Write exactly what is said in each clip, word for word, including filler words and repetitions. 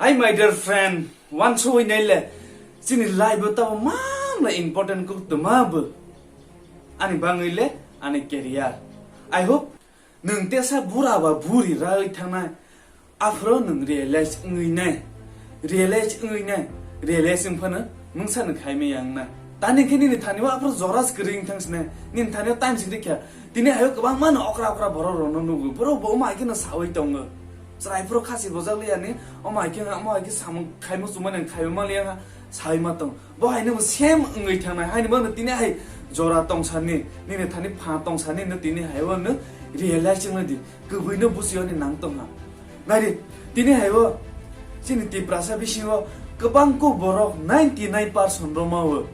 Hey, my dear friend, wansugwi naile, chini life o tamo mamla important kuk toma bo. Ani bangwi le, ani career. I hope nwng tesa bura ba buri rawi thangnai, aphro nwng realize wngwi nai, realize wngwi nai, realize wngphano mungsa nwng khaimaya wngnai. Tani khe nini thani o aphro jora se kwrwi wngthang sinai, nini thani o time se rikha. Tini hayo kwbangma no okra okra borok rok no nugo, borok bo omo hai kheno sawi tongo. Chwrai phoro khasi bojak liya ni, omo hai khe, omo hai khe samung khaimo chumani ang khaima liya ha, sawi ma tong. Bo hai no bo same wngwi thangnai, haini bo no tini hai jora tong sani, nini thani pha tong sani no tini hai o no realize wngna di, kwbwi no busi o ni nang tong ha. Nari, tini hai o chini Tiprasa bisingo kwbang kuk borok ninety nine percent roma o.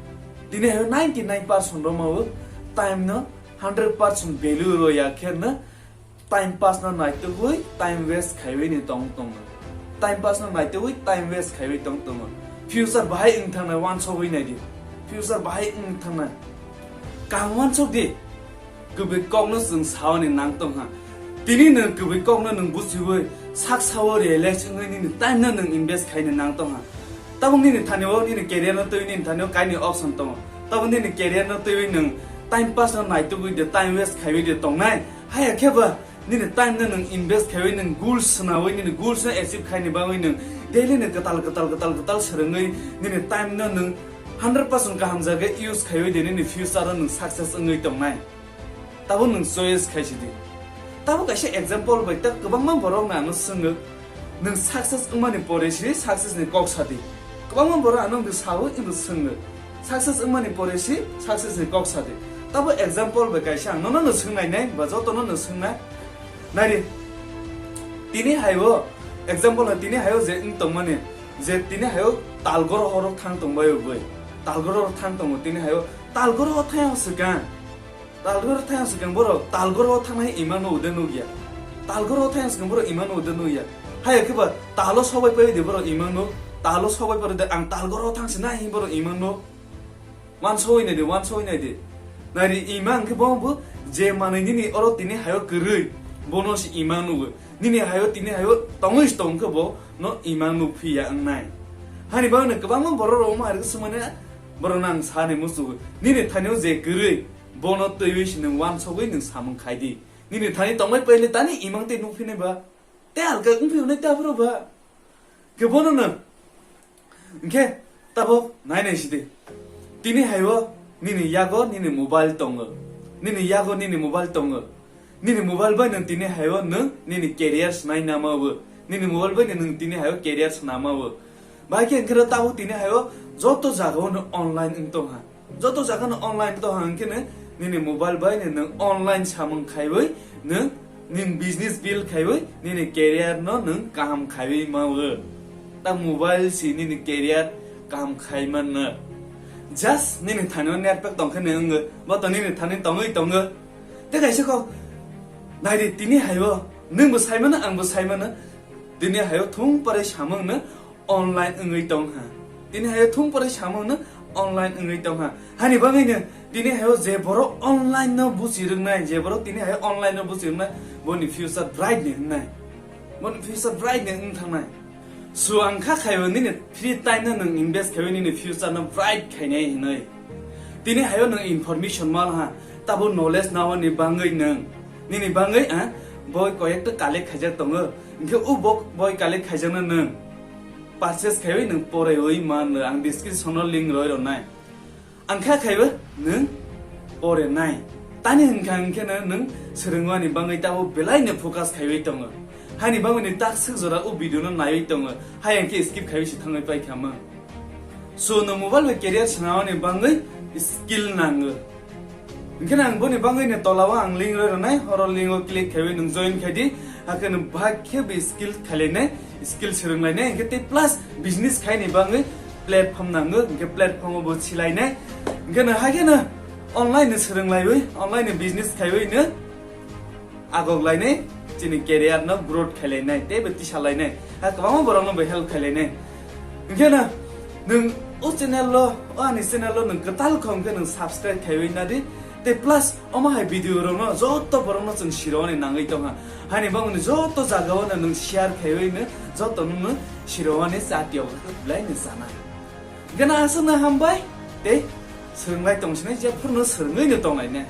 Tini hai o ninety nine percent roma o, time no hundred percent value ro ya khe no, time pass no naitugwi, time waste khaiwi ni tong tongo. Time pass no naitugwi, time waste khaiwi tong tongo. Future bahai wng thangnai wansogwi nai di. Future bahai wng thangnai. Kaham wansok di. Kwbwi kok no chwng saoni nang tong ha. Tini nwng kwbwi kok no nwng buchiwi sak sao realize wngwi nini time no nwng invest khaini nang tong ha. Tabuk nini thani o nini career no twi nini thani o kaini option tongo. Tabuk nini career no twi nwng time pass no naitugwi de, time waste khaiwi de tongnai. Haya khe ba nini time no nwng invest khaiwi nwng goals swnawi nini goals no achieve khaini bagwi nwng daily no kwtal kwtal kwtal kwtal swrwngwi nini time no nwng hundred percent kaham jaga use khaiwi de nini future o nwng success wngwi tongnai. Tabuk nwng choice khai sidi. Tabuk kaisa example bai tak kwbangma borok no ano swngo, nwng success wngmani pore si success ni kok sadi. Kwbangma borok ano wngwi sao, wngwi swngo, success wngmani pore si success ni kok sadi. Tabuk example bai kaisa ang nono no swngnai nai ba joto no no swngnai. Nari, tini hai o example no tini hai o je wng tongmani, je tini hai o talgoro horok thang tongbai o boi, talgoro horok thang tongo tini hai o, talgoro o thang swkang. Talgoro thang swkang borok, talgoro o thangnai imang no ude nukya. Talgoro o thang swkang borok imang no ude nukya. Haya khe ba talo sobai pai de borok imang no, talo sobai pai de ang talgoro o thang sinai hi borok imang no. Wansoi nai de, wansoi nai de. Nari imang khe bo bo je manwi nini oro tini hayo kwrwi, bono si imang nugo. Nini hayo tini hayo tongwi si tong khe bo no imang nuk phiya wngnai. Hani bagwi no kwbangma borok rok omo hai khe swmani borok nang sani musugo. Nini thani o je kwrwi, bono twiwi si nwng wansogwi nwng samung khai di. Nini thani tongbai paile tani imang tei nukphinai ba. Tei alka wngphi hwnwi ta phuru ba. Khe bono no. Hwnkhe tabuk nai nai sidi. Tini haio nini yago nini mobile tongo. Nini yago nini mobile tongo. Nini mobile bai nwng tini haio nwng nini career snai nama bo. Nini mobile bai nwng tini haio career snama bo. Bai khe hwnkhe tabuk tini haio joto jaga o nwng online wng tongha. Joto jaga no online to hang khe ne nini mobile bai ne nwng online samung khaiwi nwng ning business build khaiwi nini career no nwng kaham khaiwi ma o. Ta mobile si nini career kaham khai man no. Just nini thani o network tong khe ne wng bo to nini thani tongwi tongo. Te kaisa kok nai di tini hai o nwng bo sai mano ang bo sai mano. Tini hai o thung pare samung no online wngwi tong ha. Tini hai thung pore samung no online wngwi tong ha. Hani bagwi no tini hai je borok online no buchi rwngnai, je borok tini hai online no buchi rwngnai, boni future bright ni wngnai. Boni future bright ni wng thangnai. So ang kha khaiwi nini free time no nwng invest khaiwi nini future no bright khainai hinwi. Tini hai nwng information mal ha, tabo knowledge nawani bangwi nwng. Nini bangwi, ah, boi koyekta collect khaijak tongo. Hwnkhe o bo boi collect khaijakno nwng purchase khaiwi nwng poraiwi man rw, ang description-o link roi rwnai. Ang kha khaiwi nwng porenai. Tani hwnkha hwnkhe no nwng swrwngmani bangwi tabo belai no focus khaiwi tongo. Hani bangwi ni tak swk jora o video no naiwi tongo. Hai hwnkhe skip khaiwi se thangwi paikha mang. So, no mobile bai career swnamani bangwi skill nango. Hwnkhe ang boni bangwi ni tola o ang link roi rwnai, oro link o click khaiwi nwng join khai di. Hakhe nwng bahai khe bo skill khailainai, skill swrwnglainai, hwnkhe tei plus business khaini bangwi platform nango, hwnkhe platform o bo silainai. Hwnkhe nwng hakhe no online ni swrwnglaiwi, online ni business khaiwi no agok lainai, chini career no growth khailainai, tei bo tisa lainai, ha kwbangma borok no bo help khailainai. Hwnkhe no nwng o channel lo, o ani channel lo nwng kwtal kho hwnkhe nwng subscribe khaiwi nadi, Tei plus omo hai video rokno joto borokno chwng sironi nangwi tongha. Haini bagwino joto jagao no nwng share khaiwi no joto nwngno sironi chati o belai no chana. Gana aswkno hambai tei swrwnglai tongsinai, jephuru no swrwngwi no tonglainai.